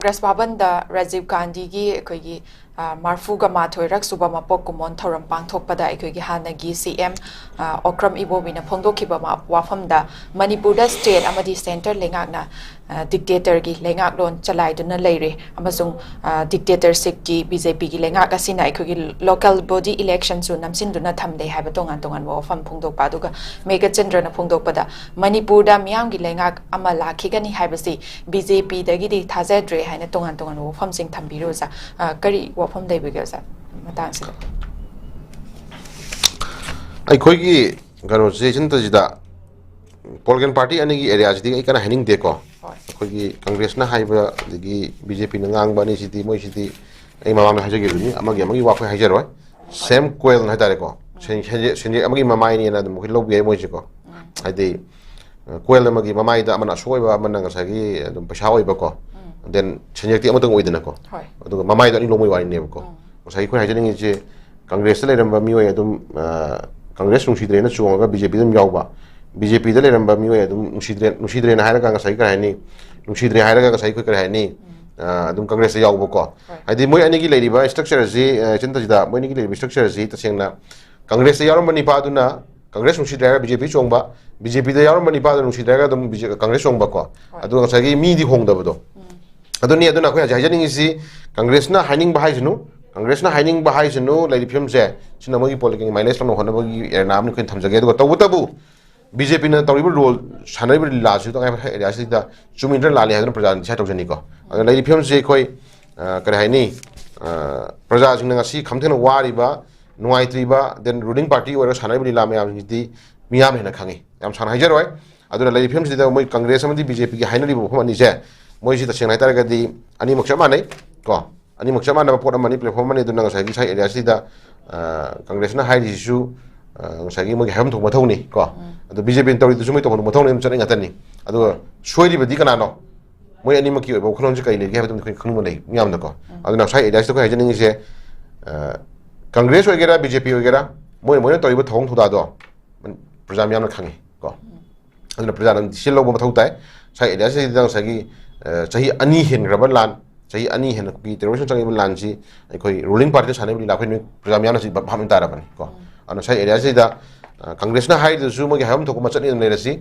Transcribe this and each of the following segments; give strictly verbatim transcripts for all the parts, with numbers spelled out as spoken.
ꯀꯪꯒ꯭ꯔꯦꯁ ꯚꯕꯟꯗ ꯔꯥꯖꯤꯕ ꯒꯥꯟꯙꯤꯒꯤ ꯑꯩꯈꯣꯏꯒꯤ, ꯑ, ꯃꯔꯐꯨꯒ ꯃꯥꯊꯣꯏꯔꯛ ꯁꯨꯕ ꯃꯄꯣꯛ ꯀꯨꯝꯑꯣꯟ ꯊꯧꯔꯝ ꯄꯥꯡꯊꯣꯛꯄꯗ ꯑꯩꯈꯣꯏꯒꯤ ꯍꯥꯟꯅꯒꯤ ꯁꯤ ꯑꯦꯝ, ꯑ, ꯑꯣꯀ꯭ꯔꯝ ꯏꯕꯣꯕꯤꯅ ꯐꯣꯡꯗꯣꯛꯈꯤꯕ ꯃ-, ꯋꯥꯐꯝꯗ ꯃꯅꯤꯄꯨꯔꯗ ꯁ꯭ꯇꯦꯠ ꯑꯃꯗꯤ ꯁꯦꯟꯇꯔ ꯂꯩꯉꯥꯛꯅ, ꯑ, ꯗꯤꯛꯇꯦꯇꯔꯒꯤ ꯂꯩꯉꯥꯛꯂꯣꯟ ꯆꯂꯥꯏꯗꯨꯅ ꯂꯩꯔꯦ ꯑꯃꯁꯨꯡ, ꯑ, ꯗꯤꯛꯇꯦꯇꯔꯁꯤꯞꯀꯤ ꯕꯤ ꯖꯦ ꯄꯤꯒꯤ ꯂꯩꯉꯥꯛ ꯑꯁꯤꯅ ꯑꯩꯈꯣꯏꯒꯤ ꯂꯣꯀꯦꯜ ꯕꯣꯗꯤ ꯏꯂꯦꯛꯁꯟꯁꯨ ꯅꯝꯁꯤꯟꯗꯨꯅ ꯊꯝꯂꯦ ꯍꯥꯏꯕ ꯇꯣꯉꯥꯟ ꯇꯣꯉꯥꯟꯕ ꯋꯥꯐꯝ ꯐꯣꯡꯗꯣꯛꯄ꯫ ꯑꯗꯨꯒ ꯃꯦꯘꯆꯟꯗ꯭ꯔꯅ ꯐꯣꯡꯗꯣꯛꯄꯗ ꯃꯅꯤꯄꯨꯔꯗ ꯃꯤꯌꯥꯝꯒꯤ ꯂꯩꯉꯥꯛ ꯑꯃ ꯂꯥꯛꯈꯤꯒꯅꯤ ꯍꯥꯏꯕꯁꯤ ꯕꯤ ꯖꯦ ꯄꯤꯗꯒꯤꯗꯤ ꯊꯥꯖꯗ꯭ꯔꯦ ꯍꯥꯏꯅ ꯇꯣꯉꯥꯟ ꯇꯣꯉꯥꯟꯕ ꯋꯥꯐꯝꯁꯤꯡ ꯊꯝꯕꯤꯔꯤ ꯑꯣꯖꯥ꯫ ꯑ, ꯀꯔꯤ ꯋꯥꯐꯝ ꯂꯩꯕꯤꯒꯦ ꯑꯣꯖꯥ ꯃꯇꯥꯡꯁꯤꯗ? ꯑꯩꯈꯣꯏꯒꯤ ꯀꯩꯅꯣꯁꯦ ꯁꯤꯟꯇꯁꯤꯗ ꯄꯣꯂꯤꯇꯤꯀꯦꯜ ꯄꯥꯔꯇꯤ ꯑꯅꯤꯒꯤ ꯑꯦꯔꯤꯌꯥꯁꯤꯗꯤ ꯑꯩ ꯀꯟꯅ ꯍꯥꯏꯅꯤꯡꯗꯦꯀꯣ꯫ ꯍꯣꯏ꯫ ꯑꯩꯈꯣꯏꯒꯤ ꯀꯪꯒ꯭ꯔꯦꯁꯅ ꯍꯥꯏꯕ ꯑꯗꯒꯤ ꯕꯤ ꯖꯦ ꯄꯤꯅ ꯉꯥꯡꯕ ꯑꯅꯤꯁꯤꯗꯤ, ꯃꯣꯏꯁꯤꯗꯤ ꯑꯩ ꯃꯃꯥꯡꯗ ꯍꯥꯏꯖꯈꯤꯕꯗꯨꯅꯤ, ꯑꯃꯒꯤ ꯑꯃꯒꯤ ꯋꯥ ꯑꯩꯈꯣꯏ ꯍꯥꯏꯖꯔꯣꯏ꯫ ꯁꯦꯝ ꯀꯣꯏꯜꯅ ꯍꯥꯏꯇꯥꯔꯦꯀꯣ, ꯁꯦꯟ- ꯁꯦꯟꯖꯦ- ꯁꯦꯟꯖꯦꯛ ꯑꯃꯒꯤ ꯃꯃꯥꯏꯅꯦꯅ ꯑꯗꯨꯝ ꯑꯩꯈꯣꯏ ꯂꯧꯕ ꯌꯥꯏ ꯃꯣꯏꯁꯦꯀꯣ꯫ ꯍꯥꯏꯗꯤ, ꯑ, ꯀꯣꯏꯜ ꯑꯃꯒꯤ ꯃꯃꯥꯏꯗ ꯑꯃꯅ ꯑꯁꯣꯛ ꯑꯣꯏꯕ, ꯑꯃꯅ ꯉꯁꯥꯏꯒꯤ ꯑꯗꯨꯝ ꯄꯩꯁꯥ ꯑꯣꯏꯕꯀꯣ꯫ ꯗꯦꯟ ꯁꯦꯟꯖꯦꯛꯇꯤ ꯑꯃꯇꯪ ꯑꯣꯏꯗꯅꯀꯣ꯫ ꯍꯣꯏ꯫ ꯑꯗꯨꯒ ꯃꯃꯥꯏꯗꯣ ꯑꯅꯤ ꯂꯣꯡꯕꯒꯤ ꯋꯥꯔꯤꯅꯦꯕꯀꯣ꯫ ꯉꯁꯥꯏꯒꯤ ꯑꯩꯈꯣꯏꯅ ꯍꯥꯏꯖꯅꯤꯡꯉꯤꯁꯦ, ꯀꯪꯒ꯭ꯔꯦꯁꯇ ꯂꯩꯔꯝꯕ ꯃꯤꯑꯣꯏ ꯑꯗꯨꯝ, ꯑ, ꯀꯪꯒ꯭ꯔꯦꯁ ꯅꯨꯡꯁꯤꯗ꯭ꯔꯦꯅ ꯆꯣꯡꯉꯒ ꯕꯤ ꯖꯦ ꯄꯤꯗ ꯑꯗꯨꯝ ꯌꯥꯎꯕ, ꯕꯤ ꯖꯦ ꯄꯤꯗ ꯂꯩꯔꯝꯕ ꯃꯤꯑꯣꯏ ꯑꯗꯨꯝ ꯅꯨꯡꯁꯤꯗ꯭ꯔꯦ, ꯅꯨꯡꯁꯤꯗ꯭ꯔꯦꯅ ꯍꯥꯏꯔꯒ ꯉꯁꯥꯏꯒꯤ ꯀꯔꯤ ꯍꯥꯏꯅꯤ, ꯅꯨꯡꯁꯤꯗ꯭ꯔꯦ ꯍꯥꯏꯔꯒ ꯉꯁꯥꯏꯒꯤ ꯑꯩꯈꯣꯏ ꯀꯔꯤ ꯍꯥꯏꯅꯤ, ꯑ, ꯑꯗꯨꯝ ꯀꯪꯒ꯭ꯔꯦꯁꯇ ꯌꯥꯎꯕꯀꯣ꯫ ꯍꯣꯏ꯫ ꯍꯥꯏꯗꯤ ꯃꯣꯏ ꯑꯅꯤꯒꯤ ꯂꯩꯔꯤꯕ ꯏꯁꯇ꯭ꯔꯛꯆꯔꯁꯤ, ꯑ, ꯆꯤꯟꯇꯁꯤꯗ ꯃꯣꯏ ꯑꯅꯤꯒꯤ ꯂꯩꯔꯤꯕ ꯏꯁꯇ꯭ꯔꯛꯆꯔꯁꯤ ꯇꯁꯦꯡꯅ ꯀꯪꯒ꯭ꯔꯦꯁꯇ ꯌꯥꯎꯔꯝꯕ ꯅꯤꯄꯥꯗꯨꯅ ꯀꯪꯒ꯭ꯔꯦꯁ ꯅꯨꯡꯁꯤꯗ꯭ꯔꯦ ꯍꯥꯏꯔꯒ ꯕꯤ ꯖꯦ ꯄꯤ ꯆꯣꯡꯕ, ꯕꯤ ꯖꯦ ꯄꯤꯗ ꯌꯥꯎꯔꯝꯕ ꯅꯤꯄꯥꯗꯨꯅ ꯅꯨꯡꯁꯤꯗ꯭ꯔꯦ ꯍꯥꯏꯔꯒ ꯑꯗꯨꯝ ꯕꯤ ꯖꯦ ꯀꯪꯒ꯭ꯔꯦꯁ ꯆꯣꯡꯕꯀꯣ꯫ ꯍꯣꯏ꯫ ꯑꯗꯨꯒ ꯉꯁꯥꯏꯒꯤ ꯃꯤꯗꯤ ꯍꯣꯡꯗꯕꯗꯣ꯫ ꯑꯗꯨꯅꯤ, ꯑꯗꯨꯅ ꯑꯩꯈꯣꯏ ꯍꯧꯖꯤꯛ ꯍꯥꯏꯖꯅꯤꯡꯉꯤꯁꯤ, ꯀꯪꯒ꯭ꯔꯦꯁꯅ ꯍꯥꯏꯅꯤꯡꯕ ꯍꯥꯏꯁꯅꯨ, ꯀꯪꯒ꯭ꯔꯦꯁꯅ ꯍꯥꯏꯅꯤꯡꯕ ꯍꯥꯏꯁꯅꯨ, ꯂꯩꯔꯤꯕ ꯐꯤꯕꯝꯁꯦ ꯁꯤꯅ ꯃꯣꯏꯒꯤ ꯄꯣꯂꯤꯇꯤꯀꯦꯜ ꯃꯥꯏꯂꯦꯖ ꯂꯧꯅ ꯍꯣꯠꯅꯕꯒꯤ ꯑꯦꯔꯦꯅꯥ ꯑꯃꯅꯤ ꯑꯩꯈꯣꯏꯅ ꯊꯝꯖꯒꯦ꯫ ꯑꯗꯨꯒ ꯇꯧꯕꯇꯕꯨ ꯕꯤ ꯖꯦ ꯄꯤꯅ ꯇꯧꯔꯤꯕ ꯔꯣꯜ, ꯁꯥꯟꯅꯔꯤꯕ ꯂꯤꯂꯥꯁꯤ ꯇꯉꯥꯏ ꯐꯗꯕ ꯑꯦꯔꯤꯌꯥꯁꯤꯗ ꯆꯨꯝꯃꯤꯗ꯭ꯔꯥ ꯂꯥꯜꯂꯤ ꯍꯥꯏꯗꯨꯅ ꯄ꯭ꯔꯖꯥꯅ ꯗꯤꯁꯥꯏꯠ ꯇꯧꯖꯅꯤꯀꯣ꯫ ꯑꯗꯨꯅ ꯂꯩꯔꯤꯕ ꯐꯤꯕꯝꯁꯤ ꯑꯩꯈꯣꯏ, ꯑ, ꯀꯔꯤ ꯍꯥꯏꯅꯤ, ꯑ, ꯄ꯭ꯔꯖꯥꯁꯤꯡꯅ ꯉꯁꯤ ꯈꯝꯊꯦꯡꯅ ꯋꯥꯔꯤꯕ, ꯅꯨꯡꯉꯥꯏꯇ꯭ꯔꯤꯕ, ꯗꯦꯟ ꯔꯨꯂꯤꯡ ꯄꯥꯔꯇꯤ ꯑꯣꯏꯔꯒ ꯁꯥꯟꯅꯔꯤꯕ ꯂꯤꯂꯥ ꯃꯌꯥꯝꯁꯤꯗꯤ ꯃꯤꯌꯥꯝꯅ ꯍꯦꯟꯅ ꯈꯪꯉꯤ꯫ ꯌꯥꯝ ꯁꯥꯡꯅ ꯍꯥꯏꯖꯔꯣꯏ꯫ ꯑꯗꯨꯅ ꯂꯩꯔꯤꯕ ꯐꯤꯕꯝꯁꯤꯗ ꯃꯣꯏ ꯀꯪꯒ꯭ꯔꯦꯁ ꯑꯃꯗꯤ ꯕꯤ ꯖꯦ ꯄꯤꯒꯤ ꯍꯥꯏꯅꯔꯤꯕ ꯋꯥꯐꯝ ꯑꯅꯤꯁꯦ, ꯃꯣꯏꯁꯤ ꯇꯁꯦꯡꯅ ꯍꯥꯏꯇꯥꯔꯒꯗꯤ ꯑꯅꯤꯃꯛ ꯆꯞ ꯃꯥꯟꯅꯩ ꯀꯣ꯫ ꯑꯅꯤꯃꯛ ꯆꯞ ꯃꯥꯟꯅꯕ ꯄꯣꯠ ꯑꯃꯅꯤ, ꯄ꯭ꯂꯦꯠꯐꯣꯝ ꯑꯃꯅꯤ꯫ ꯑꯗꯨꯅ ꯉꯁꯥꯏꯒꯤ ꯁꯥꯏ ꯑꯦꯔꯤꯌꯥꯁꯤꯗ, ꯑ, ꯀꯪꯒ꯭ꯔꯦꯁꯅ ꯍꯥꯏꯔꯤꯁꯤꯁꯨ, ꯑ, ꯉꯁꯥꯏꯒꯤ ꯃꯣꯏꯒꯤ ꯍꯥꯏꯐꯝ ꯊꯣꯛꯄ ꯃꯊꯧꯅꯤ ꯀꯣ꯫ ꯑꯗꯣ ꯕꯤ ꯖꯦ ꯄꯤꯅ ꯇꯧꯔꯤꯗꯨꯁꯨ ꯃꯣꯏ ꯇꯧꯐꯝ ꯊꯣꯛꯄ ꯃꯊꯧꯅꯤ, ꯑꯗꯨꯝ ꯆꯠꯅꯩ ꯉꯥꯛꯇꯅꯤ꯫ ꯑꯗꯨꯒ ꯁꯣꯏꯔꯤꯕꯗꯤ ꯀꯅꯥꯅꯣ? ꯃꯣꯏ ꯑꯅꯤꯃꯛꯀꯤ ꯑꯣꯏꯕ ꯋꯥꯈꯜꯂꯣꯟꯁꯤ ꯀꯔꯤ ꯂꯩꯒꯦ ꯍꯥꯏꯕꯗꯨ ꯑꯩꯈꯣꯏ ꯈꯪꯅꯤꯡꯕ ꯂꯩ ꯃꯤꯌꯥꯝꯅꯀꯣ꯫ ꯑꯗꯨꯅ ꯉꯁꯥꯏ ꯑꯦꯔꯤꯌꯥꯁꯤꯗ ꯑꯩꯈꯣꯏ ꯍꯥꯏꯖꯅꯤꯡꯉꯤꯁꯦ, ꯑ, ꯀꯪꯒ꯭ꯔꯦꯁ ꯑꯣꯏꯒꯦꯔꯥ, ꯕꯤ ꯖꯦ ꯄꯤ ꯑꯣꯏꯒꯦꯔꯥ, ꯃꯣꯏ ꯃꯣꯏꯅ ꯇꯧꯔꯤꯕ ꯊꯧꯑꯣꯡ ꯊꯧꯗꯥꯗꯣ ꯄ꯭ꯔꯖꯥ ꯃꯤꯌꯥꯝꯅ ꯈꯪꯉꯤ ꯀꯣ꯫ ꯑꯗꯨꯅ ꯄ꯭ꯔꯖꯥꯅ decision ꯂꯧꯕ ꯃꯊꯧ ꯇꯥꯏ꯫ ꯉꯁꯥꯏ ꯑꯦꯔꯤꯌꯥꯁꯤꯗ ꯉꯁꯥꯏꯒꯤ, ꯑ, ꯆꯍꯤ ꯑꯅꯤ ꯍꯦꯟꯈ꯭ꯔꯕ ꯂꯥꯟ, ꯆꯍꯤ ꯑꯅꯤ ꯍꯦꯟꯅ ꯀꯨꯀꯤ terrorist ꯆꯪꯉꯤꯕ ꯂꯥꯟꯁꯤ ꯑꯩꯈꯣꯏ ruling party ꯁꯥꯟꯅꯔꯤꯕ ꯂꯤꯂꯥ ꯑꯩꯈꯣꯏ ꯅꯣꯏ ꯄ꯭ꯔꯖꯥ ꯃꯌꯥꯝꯅꯁꯨ ꯚꯥꯞ ꯇꯥꯔꯕꯅꯤ ꯀꯣ꯫ ꯑꯗꯨꯅ ꯉꯁꯥꯏ area ꯁꯤꯗ, ꯑ, Congress ꯅ ꯍꯥꯏꯔꯤꯗꯨꯁꯨ ꯃꯣꯏꯒꯤ ꯍꯥꯏꯐꯝ ꯊꯣꯛꯄ ꯃꯆꯠꯅꯤ ꯑꯗꯨꯝ ꯂꯩꯔꯁꯤ,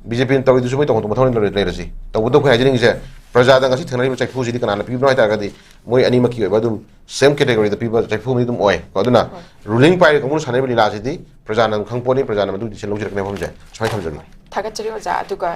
BJP ꯅ ꯇꯧꯔꯤꯗꯨꯁꯨ ꯃꯣꯏ ꯇꯧꯐꯝ ꯊꯣꯛꯄ ꯃꯊꯧꯅꯤ ꯂꯩꯔꯁꯤ꯫ ꯇꯧꯕꯇꯕꯨ ꯑꯩꯈꯣꯏ ꯍꯥꯏꯖꯅꯤꯡꯉꯤꯁꯦ, ꯄ꯭ꯔꯖꯥꯗ ꯉꯁꯤ ꯊꯦꯡꯅꯔꯤꯕ ꯆꯩꯐꯨꯁꯤꯗꯤ ꯀꯅꯥꯅ ꯄꯤꯕꯅꯣ ꯍꯥꯏ ꯇꯥꯔꯒꯗꯤ ꯃꯣꯏ ꯑꯅꯤꯃꯛꯀꯤ ꯑꯣꯏꯕ ꯑꯗꯨꯝ same category ꯗ ꯄꯤꯕ ꯆꯩꯐꯨ ꯑꯃꯗꯤ ꯑꯗꯨꯝ ꯑꯣꯏ ꯀꯣ꯫ ꯑꯗꯨꯅ ruling party ꯀꯥꯡꯕꯨꯅ ꯁꯥꯟꯅꯔꯤꯕ ꯂꯤꯂꯥꯁꯤꯗꯤ ꯄ꯭ꯔꯖꯥꯅ ꯑꯗꯨꯝ ꯈꯪꯄꯣꯠꯅꯤ, ꯄ꯭ꯔꯖꯥꯅ ꯃꯗꯨ decision ꯂꯧꯖꯔꯛꯀꯅꯤ ꯃꯐꯝꯁꯦ꯫ ꯁꯨꯃꯥꯏꯅ ꯊꯝꯖꯒꯦ꯫ ꯊꯥꯒꯠꯆꯔꯤ ꯑꯣꯖꯥ꯫ ꯑꯗꯨꯒ